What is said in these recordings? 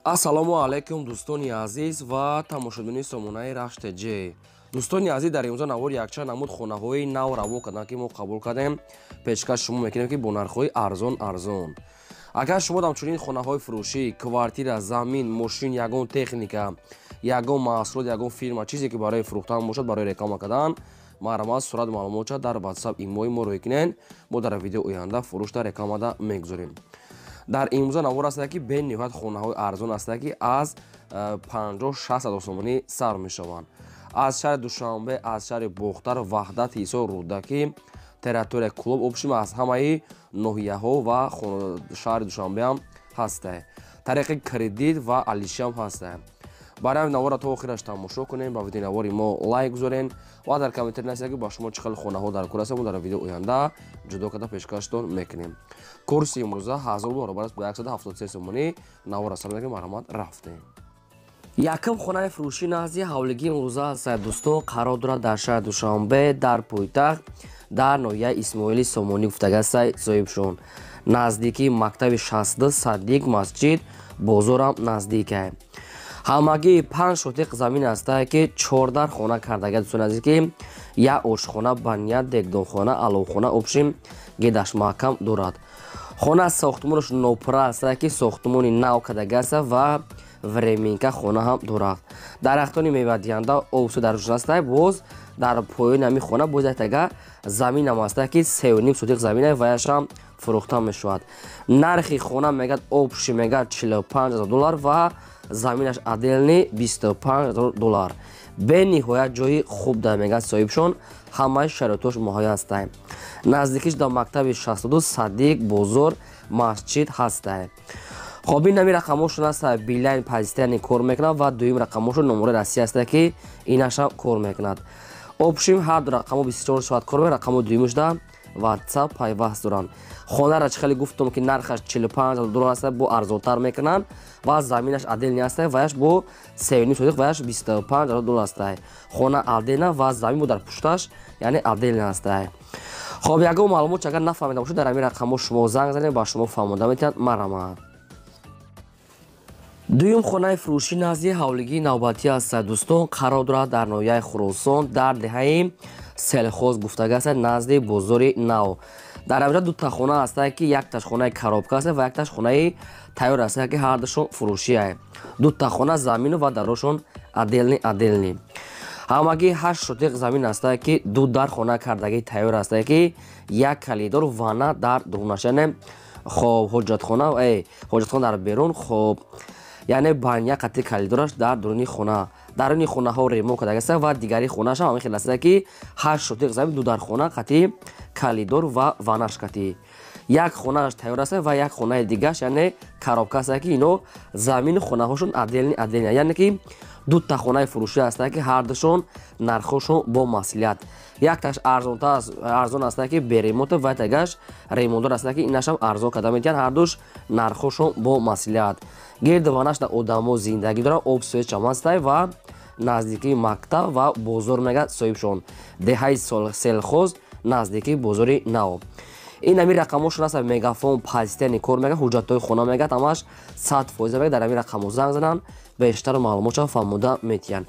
Ассалому алайкум, дӯстони азиз ва тамошобинони сомонаи Рахш ТЖ. Дӯстони азиз, дар имрӯза навор якчанд намуд хонаҳои нав равон карданд, ки мо қабул кардем, пешкаш шумо мекунем, ки бо нархҳои арзон арзон. Агар шумо ҳамчунин хонаҳои фурӯшӣ, квартира, замин, мошин, ягон техника, ягон маҳсулот, ягон фирма, чизе ки барои фурӯхтан бошад, барои реклама кардан, марҳамат, сурат, маълумотша дар WhatsApp, имои мо рӯй кунед. Мо дар видео оянда фурӯшда, рекламада мегузорем. Дар имрӯза навор аст, ки бениҳоят хонаҳои арзон аст, ки аз 50-60 ҳазор сомонӣ сар мешаванд. Аз шаҳри Душанбе, аз шаҳри Бохтар, Ваҳдат, Ҳисор, Рӯдакӣ, территория Клуб, общем, аз ҳамаи ноҳияҳо ва шаҳри Душанбеам ҳаста. Тариқи кредит ва алишиам ҳаста. Барои ҳамин наворро то охираш тамошо кунем, ба видеои навори мо лайк гузорен ва дар комментарий нависед, ки ба шумо чӣ хел хонаҳо дар кор аст. Мо дар видео оянда ҷудо карда пешкаштон мекунем. Курси имрӯза 1000 баробар аст ба 173 сомонӣ. Наворро сар мекунем, марҳамат, рафтем. Якум хонаи фурӯшӣ назди ҳавлигӣ имрӯза аст, дӯстон, қарор дорад дар шаҳри Душанбе, дар пойтахт, дар ноҳияи Исмоили Сомонӣ гуфтагастай соҳибшон. Наздикии мактаби 62, садик, масҷид, бозорам наздикай. Ҳамагӣ 5 сотиқ замин ҳастае, ки чордар хона кардага, дӯстони азиз, ки як ошхона, баня, дегдонхона, аловхона, общем, гедаш маҳкам дорад. Хона сохтмонаш нопура ҳастае, ки сохтмони нав кардага аста ва временка хона ҳам дорад. Дарахтони мевадиҳанда, обсу дар рушд ҳастае. Боз дар поёни ҳамин хона боз яктага заминам ҳастае, ки 3,5 сотиқ замина, ваяшам фурӯхта мешавад. Нархи хона мегӯяд, общий мегӯяд, 45 000 доллар ва заминаш отдельный 25 000 доллар. Бениҳоят ҷои хуб да, мегӯяд соҳибшон, ҳамаи шароитош муҳайё ҳастае. Наздикиш дар мактаби 62, садик, бозор, масҷид ҳастае. Хоб, ин ҳамин рақамошон аст. Билайн позитивный кор мекунад ва дуюм рақамошон номерои Россия аст, ки инашам кор мекунад. Общем, ҳар ду рақамо 24 соат кор мекунад. Рақамо дуюмашда WhatsApp пайваст доранд. Хонара чӣ хеле гуфтум, ки нархаш 45 000 доллар аст, бо арзонтар мекунанд ва заминаш отдельный аст, ваяш бо 3,5 сотиқ, ваяш 25 000 доллар аст. Хона отдельно ва замин бо дар пушташ, яъне отдельно аст. Хоб, ягон маълумот агар нафаҳмида бошед, дар ҳамин рақамҳо шумо занг занед, ба шумо фаҳмонда метиҳанд. Марҳамат. Дуюм хонаи фурӯшӣ назди ҳавлигии навбатӣ аст, дӯстон, қарор дорад дар ноҳияи Хуросон, дар деҳаи Селхоз гуфтага аст, назди бозори нав. Дар ҳаминҷа дута хона ҳастае, ки якташ хонаи коробка аст ва якташ хонаи тайёр аст, ки ҳардушон фурӯшие. Дута хона, замину ва дарошон отдельный отдельный. Ҳамагӣ 8 сотиқ замин ҳастае, ки ду дар хона кардагии тайёр ҳастае, ки як калидор, ванна дар дурунаш, яъне хоб, ҳоҷатхона, ҳоҷатхона дар берун, хоб, яъне баня қати калидораш дар дуруни хона. Даруни хонаҳо ремонт кардагаста ва дигари хонаашам ҳамин хел аста, ки 8 сотиқ замин, ду дар хона қати калидор ва ваннаш қати. Як хонааш тайёр аста ва як хонаи дигаш, яъне коробка аста, ки ино замини хонаҳошон отдельный отдельный, яъне ки дута хонаи фурӯшӣ ҳаста, ки ҳардушон нархҳошон бо маслиҳат. Якташ арзон аста, ки бе ремонта, ва тагаш ремонтдор аста, ки инашам арзон карда метиҳанд. Ҳардуш нархҳошон бо маслиҳат. Гирду ванаш дар одамо зиндагӣ дорад, об суечам ҳастай ва наздикии мактаб ва бозор, мегӯяд соҳибшон. Деҳаи Селхоз, наздикии бозори нав. Ин ҳамин рақамҳошон аст. Мегафон позитивный кор мегӯяд. Ҳуҷҷатҳои хона мегӯяд, ҳамаш 100% мегӯяд. Дар ҳамин рақамҳо занг зананд, бештар маълумотшо фаҳмода метиҳанд.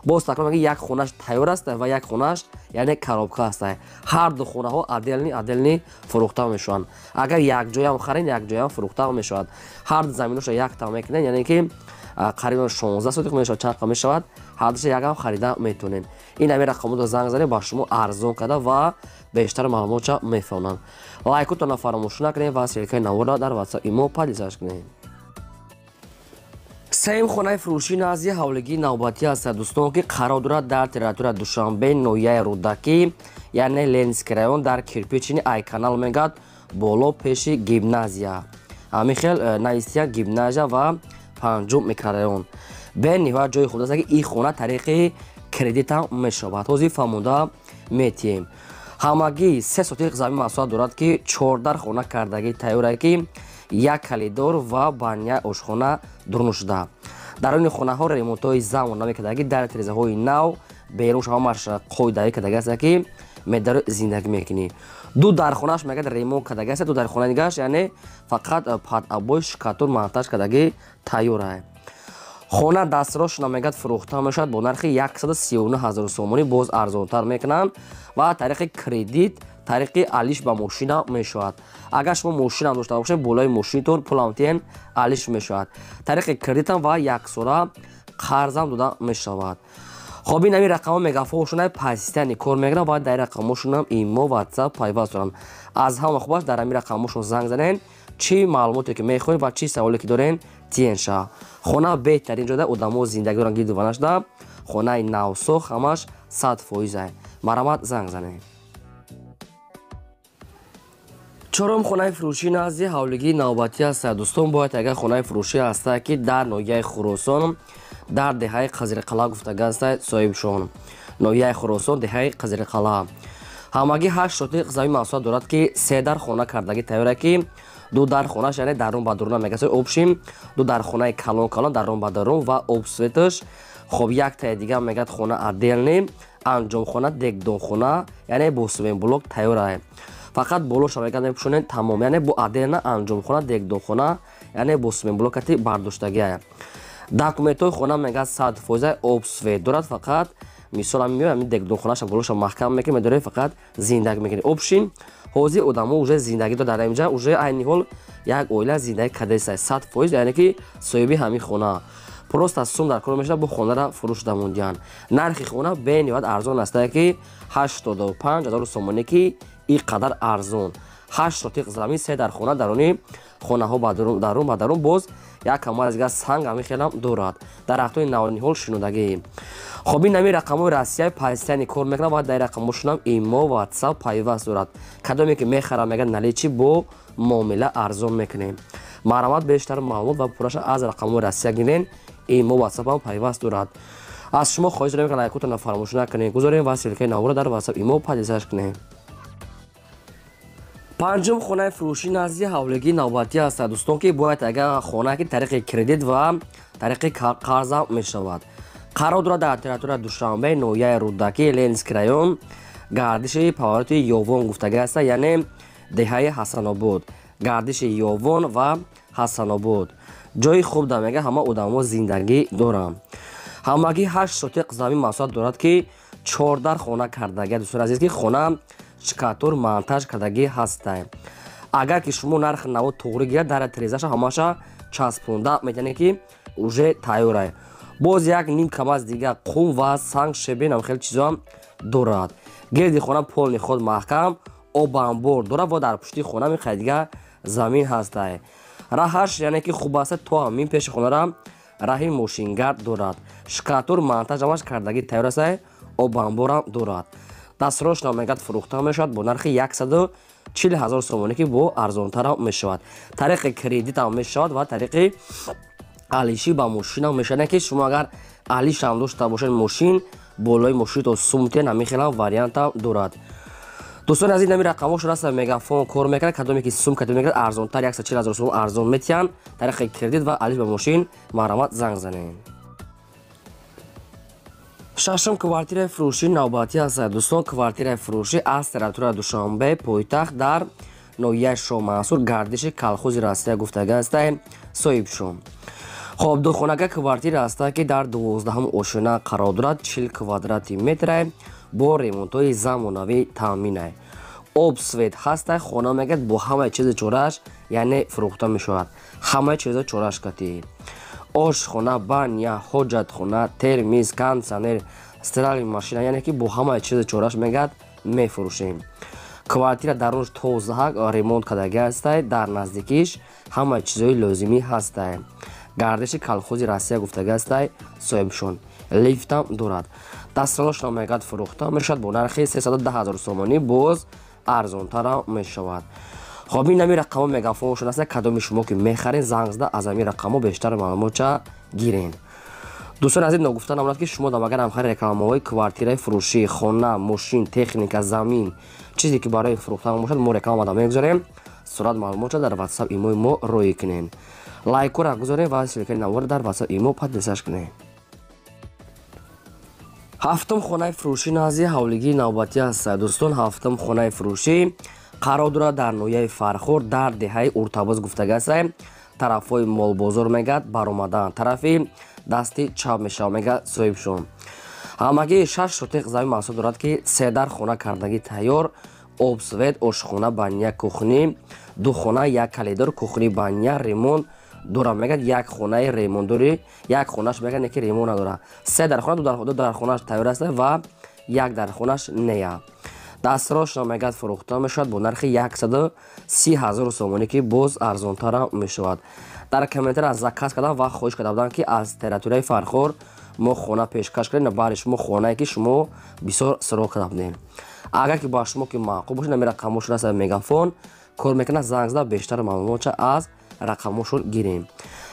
Боз такрор мегӯяд, як хонаш тайёр аст ва як хонаш, яъне коробка аст. Ҳар ду хонаҳо отдельный отдельный фурӯхта мешаванд. Агар якҷоям харен, якҷоям фурӯхта мешавад. Ҳар ду заминошро якта мекунед, яъне ки қарибан 16 сотиқ мешавад, чанд мешавад, ҳардуша якам харида метавонед. Ин ҳамин рақамҳоро занг занед, ба шумо арзон карда ва бештар маълумотша мефаҳмонанд. Лайкотонро фаромӯш накунед ва ссылкаи наворро дар WhatsApp, имо поделиться кунед. Сеюм хонаи фурӯшӣ назди ҳавлигии навбатӣ аст, дӯстон, ки қарор дорад дар территория Душанбе, ноҳияи Рӯдакӣ, яъне Ленинский район, дар Кирпичный ай канал мегӯяд, боло, пеши гимназия. Ҳамин хел нависия гимназия ва панҷум микрорайон. Бениҳоят ҷои хуб аст, ки ин хона тариқи кредитам мешавад. Ҳозир фаҳмонда метиҳем. Ҳамагӣ 3 сотиқ замин масоҳат дорад, ки чордар хона кардагӣ тайёре, ки як калидор ва баня, ошхона дурун шуда. Даруни хонаҳо ремонтҳои замонавӣ кардагӣ, дар тирезаҳои нав, берун ҳамаш қоидаӣ кардагӣ аст, ки медаро зиндагӣ мекунӣ. Ду дархонааш мегӯяд, ремонт кардагӣ аст, ду дархонаи дигааш, яъне фақат под обои, штукатур, монтаж кардагӣ тайёра. Хона дастрошона мегӯяд фурӯхта мешавад бо нархи 139 ҳазор сомонӣ, боз арзонтар мекунанд ва тариқи кредит, тариқи алиш ба мошина мешавад. Агар шумо мошинам дошта бошед, болои мошинатон пулам тиҳен, алиш мешавад. Тариқи кредитам ва яксола қарзам дода мешавад. Хоб, ин ҳамин рақамҳо мегафоншона паситани кор мекунанд ва дар рақамҳошонам имо, ватсап пайваст доранд. Аз ҳама хубаш дар ҳамин рақамҳошон занг занен, чӣ маълумоте ки мехоҳед ва чӣ саволе ки дорен, тиен ша. Хона беҳтарин ҷода одамо зиндагӣ доранд, гирду нашуда, хонаи навсох, ҳамаш 100%. Марҳамат, занг занед. Чорум хонаи фурӯшӣ назди ҳавлигии навбатӣ аст. Дӯстон, бояд агар хонаи фурӯшӣ ҳаста, ки дар ноҳияи Хуросон, дар деҳаи Қазирқалъа гуфтага аст соҳибшон. Ноҳияи Хуросон, деҳаи Қазирқалъа. Ҳамагӣ 8 сотиқ замин масоҳат дорад, ки се дар хона кардагӣ тайёра, ки ду дар хонаш, яъне дарун ба даруна мегӯяд, общим ду дар хонаи калон калон, дарун ба дарун ва обсветаш. Хоб, яктаи дигар мегӯяд хона отдельный, анҷомхона, дегдонхона, яъне бо симентблок тайёра. Фақат болоша мегӯяд мепӯшонед, тамом, яъне бо отдельно анҷомхона, дегдонхона, яъне бо симентблокати бардоштагия. Документҳои хона мегӯяд 100%, обсвет дорад, фақат мисол ҳамин меояд, ҳамин дегдонхонаша болоша маҳкам мекунед, медоред, фақат зиндагӣ мекунед. Общим ҳозир одамо уже зиндагӣ дорад дар инҷа, уже айни ҳол як оила зиндагӣ кардааст 100%, яъне ки соҳиби ҳамин хона. Просто сум дар кор мешавад, бо хонара фурӯш дамондиан. Нархи хона бениҳоят арзон аст, ки 85 ҳазор сомонӣ, ки ин қадар арзон. 8 сотиқ замин, се дар хона, даруни хонаҳо ба дарун ба дарун, боз як камар дигар санг ҳамин хелам дорад. Дарахтои навниҳол шинодагӣ. Хоб, ин ҳамин рақамҳои Россияи паситани кор мекунад ва дар рақамҳошонам имо, ватсап пайваст дорад. Кадоме ки мехарад, мегӯяд наличи бо муомила арзон мекунем. Марҳамат, бештар маълумот ва пурраша аз рақамҳои Россия гирен, имо, ватсапам пайваст дорад. Аз шумо хоҳиш дорем, ки лайкотонро фаромӯш накунед, гузорем ва ссылкаи навора дар ватсап, имо поделиться кунед. Панҷум хонаи фурӯшӣ назди ҳавлигии навбатӣ аст, дӯстон, ки бояд агар хона ки тариқи кредит ва тариқи қарза мешавад. Қарор дорад дар территорияи Душанбе, ноҳияи Рӯдакӣ, Ленинский район, гардиши повороти Ёвон гуфтагӣ аст, яъне деҳаи Ҳасанобод. Гардиши Ёвон ва Ҳасанобод. Ҷои хуб да мега ҳама одамо зиндагӣ доранд. Ҳамагӣ 8 сотиқ замин масоҳат дорад, ки 4 дар хона кардагӣ, дӯстони азиз, ки хона штукатур монтаж кардагӣ ҳастай. Агар ки шумо нархи наво туғрӣ гирад, дар тирезаша ҳамаша часпонда метавонед, ки уже тайёрай. Боз як ним камаз дигар қум ва санг, щебень, ҳам хеле чизоам дорад. Гирди хона полный худ маҳкам, обанбор дорад ва дар пушти хона мехоҳад дигар замин ҳастай. Раҳаш яъне ки хуб аст, то ҳамин пеши хонара раҳи мошингард дорад. Штукатур монтаж ҳамаш кардагӣ тайёр аст, обанборам дорад. Дастрошна мегӯяд фурӯхта мешавад бо нархи 140 ҳазор сомонӣ, ки бо арзонтарам мешавад. Тариқи кредитам мешавад ва тариқи алишӣ ба мошинам мешавад, ки шумо агар алишам дошта бошед мошин, болои мошинто сум тиҳен, ҳамин хелам вариантам дорад. Дӯстони азиз, ҳамин рақамҳошон аст, мегафон кор мекунад, кадоме ки сум кадоме мекунад, арзонтар 140 ҳазор сомон арзон метиҳанд, тариқи кредит ва алиш ба мошин, марҳамат, занг занед. Шашум квартираи фурӯшӣ навбатӣ аст, дӯстон, квартираи фурӯшӣ аз территорияи Душанбе, пойтахт, дар ноҳияи Шоҳмансур, гардиши колхози Россия гуфтага аст соҳибшон. Хоб, духонага квартира аст, ки дар 12-ҳам ошёна қарор дорад, 40 квадрати метра, бо ремонтҳои замонавӣ таъминай. Об, свет ҳаста, хона мегӯяд бо ҳамаи чизи чорааш, яъне фурӯхта мешавад. Ҳамаи чизо чорааш катӣ. Ошхона, баня, ҳоҷатхона, термиз, кондитсионер, стиральный машина, яъне ки бо ҳамаи чизи чорааш мегӯяд мефурӯшем. Квартира дарунаш тозаҳак ремонт кардагӣ ҳастай, дар наздикиш ҳамаи чизҳои лозимӣ ҳастай. Гардиши колхози Россия гуфтагӣ ҳастай соҳибшон. Лифтам дорад. Дастронашро мегӯяд фурӯхта мешавад бо нархи 310 ҳазор сомонӣ, боз арзонтарам мешавад. Хоб, ин ҳамин рақамҳо мегафоншон аст, кадоми шумо ки мехаред, занг зада аз ҳамин рақамҳо бештар маълумотча гирен. Дӯстони азиз, ногуфта намонад, ки шумо агар ҳамхари рекламаҳои квартираи фурӯшӣ, хона, мошин, техника, замин, чизе ки барои фурӯхтан бошад, мо реклама да мегузорем, сурат маълумотча дар ватсап, имои мо роӣ кунед. Лайкора гузорем ва ссылкаи навора дар ватсап, имо поделиться кунед. Ҳафтум хонаи фурӯшӣ назди ҳавлигии навбатӣ аст, дӯстон, ҳафтум хонаи фурӯшӣ қарор дорад дар ноҳияи Фархор, дар деҳаи Уртабоз гуфтага аст, тарафҳои молбозор мегӯяд баромадан, тарафи Дасти чап мешавад, мега соҳибшон. Ҳамагӣ 6 сотиқ замин маҳсул дорад, ки се дар хона кардагӣ тайёр, об, свет, ошхона, баня, кухни, ду хона, як калидор, кухни, баня, ремонт дора. Мегад, як хонаи ремонтдорӣ, як хонаш мегад, не ки ремонт надора. Се дар хона, ду дар хонаш тайёр аст ва як дар хонаш нея. Дастрошно мегад, фурӯхта мешавад бо нархи 130 ҳазору сомонӣ, ки боз арзонтарам мешавад. Дар комментар заказ кардам ва хоҳиш карда будам, ки аз территорияи Фархор мо хона пешкаш кардем баъди шумо, хонае ки шумо бисёр суроғ карда будем. Агар ки ба шумо ки маъқул бошад, нами рақамошон аст, Мегафон кор мекунад, занг зада бештар маълумотша аз рақамошон гирем.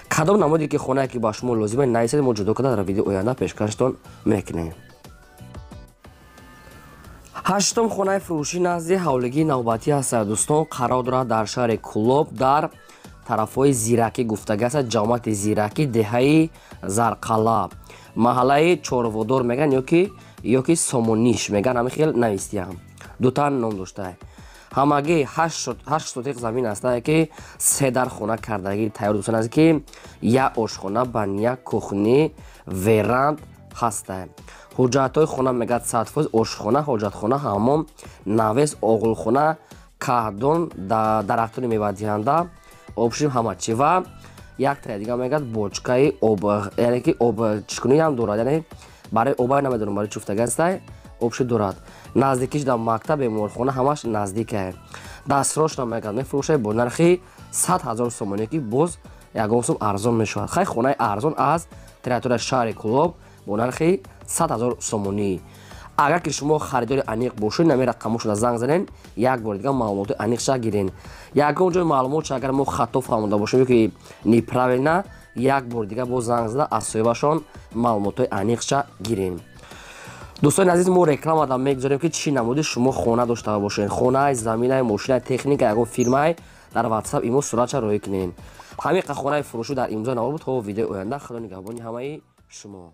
Кадом намуде ки хонае ки ба шумо лозима, нависед, мо ҷудо карда дар видео оянда пешкаштон мекунем. Ҳаштум хонаи фурӯшӣ назди ҳавлигии навбатӣ ҳастад, дӯстон. Қарор дорад дар шаҳри Кӯлоб, дар тарафҳои Зиракӣ гуфтага аст, ҷамоати Зиракӣ, деҳаи Зарқала, маҳаллаи Чорводор меган ёки Сомониш меган, ҳамин хел навистиям, дутан ном дошта. Ҳамагӣ 8 сотиқ замин ҳастае, ки се дар хона кардагӣ тайёр, дӯстон аст, ки як ошхона, баня, кухни, веранд ҳастае. Ҳуҷҷатҳои хона мегӯяд 100%: ошхона, ҳоҷатхона, ҳаммом, навес, оғилхона, каҳдон, дарахтони мевадиҳанда, общим ҳама чи. Ва як таи дига мегӯяд, бочкаи об, яъне ки об чишкуниам дорад, яъне барои оба намедонам барои чуфтагастай, обши дорад. Наздикиш дар мактаб, беморхона, ҳамаш наздикае. Дастрошна мегӯяд, мефурӯшад бо нархи 100 000 сомонӣ, ки боз ягон сум арзон мешавад. Хай, хонаи арзон аз территорияи шаҳри Кӯлоб бо нархи 100 000 сомонӣ. Агар ки шумо харидори аниқ бошед, нами рақамошона занг занен, як бори дига маълумоти аниқша гирен. Ягон ҷои маълумотша агар мо хато фаҳмода бошем ё ки неправильно, як бори дига боз занг зада аз соҳибашон маълумотҳои аниқша гирем. Дӯстони азиз, мо рекламада мегузорем, ки чӣ намуди шумо хона дошта бошед: хонаи, заминаи, мошинаи, техника, ягон фирмаи, дар Ватсап имо суратша роҳӣ кунед. Ҳамин хонаи фурӯшӣ дар имзои навор буд. То видеои оянда, худо нигаҳбони ҳамаи шумо.